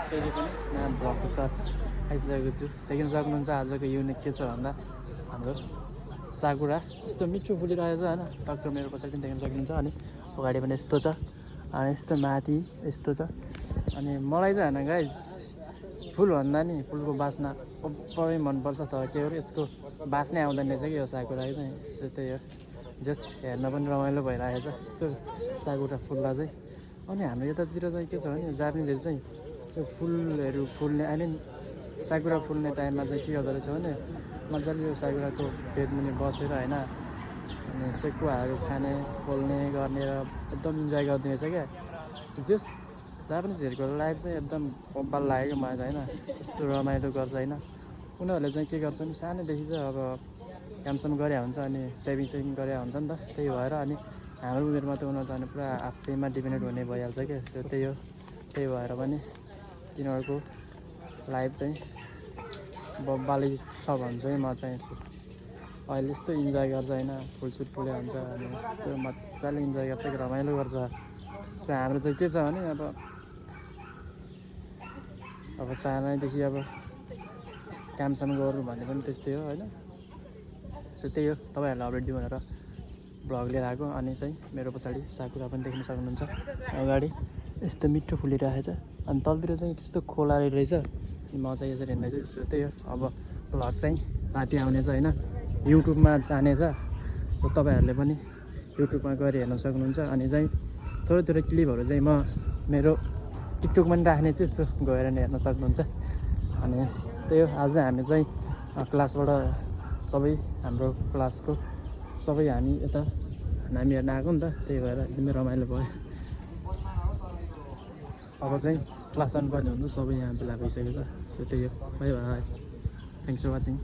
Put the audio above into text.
फेरि पनि नयाँ भ्लगको साथ आइसकेको छु। देख्न सक्नुहुन्छ आजको युनिक के छ भन्दा हाम्रो साकुरा यस्तो मिठो फुलिरहेको छ होइन। टक्क मेरो पछाडि पनि देख्न सक्नुहुन्छ अनि अगाडि पनि यस्तो छ अनि यस्तो माथि यस्तो छ। अनि मलाई चाहिँ होइन गाइस फुलभन्दा नि फुलको बास्ना अब्बरै मनपर्छ। तर के हो यसको बास्नै आउँदैन रहेछ कि यो साकुराको चाहिँ। सो त्यही हो, जस्ट हेर्न पनि रमाइलो भइरहेको छ यस्तो साकुरा फुल्दा चाहिँ। अनि हाम्रो यतातिर चाहिँ के छ भने जापानिजहरू चाहिँ त्यो फुलहरू फुल्ने आई मिन साकुरा फुल्ने टाइममा चाहिँ के गर्दो रहेछ भने मजाले यो साकुराको फेदमुनि बसेर होइन अनि सेकुवाहरू खाने पोल्ने गर्ने र एकदम इन्जोय गरिदिने रहेछ क्या। जस जापानिजहरूको लाइफ चाहिँ एकदम बब्बाल लाग्यो मलाई चाहिँ होइन। यस्तो रमाइलो गर्छ होइन। उनीहरूले चाहिँ के गर्छ भने सानोदेखि चाहिँ अब कामसाम गरे हुन्छ अनि सेभिङ गरे हुन्छ नि त। त्यही भएर अनि हाम्रो उमेरमा त उनीहरू त अनि पुरा आफैमा डिपेन्डेन्ट हुने भइहाल्छ क्या। सो त्यही हो, त्यही भएर पनि तिनीहरूको लाइफ चाहिँ बब्बालै छ भन्छु है म चाहिँ। अहिले यस्तो इन्जोय गर्छ होइन, फुलसुल फुले हुन्छ अनि यस्तो मजाले इन्जोय गर्छ कि रमाइलो गर्छ। सो हाम्रो चाहिँ के छ भने अब सानैदेखि अब कामसाम गर्नु भन्ने पनि त्यस्तै हो होइन। सो त्यही हो, तपाईँहरूलाई अपडेट दिउँ भनेर भ्लग लिएर आएको। अनि चाहिँ मेरो पछाडि साकुरा पनि देख्न सक्नुहुन्छ, अगाडि यस्तो मिठो फुलिरहेको छ अनि तलतिर चाहिँ त्यस्तो खोला रहेछ। म चाहिँ यसरी हिँड्दैछु। सो त्यही हो, अब भ्लग चाहिँ राति आउनेछ होइन, युट्युबमा जानेछ। सो तपाईँहरूले पनि युट्युबमा गएर हेर्न सक्नुहुन्छ। अनि चाहिँ थोरै थोरै क्लिपहरू चाहिँ म मेरो टिकटकमा पनि राख्ने छु। सो गएर नि हेर्न सक्नुहुन्छ। अनि त्यही हो, आज हामी चाहिँ क्लासबाट सबै हाम्रो क्लासको सबै हामी यता नानी हेर्न आएको नि त। त्यही भएर एकदमै रमाइलो भयो। अब चाहिँ क्लास जानुपर्ने हुन्छ, सबै यहाँ भेला भइसकेको छ। सो त्यही हो, bye bye, thanks for watching.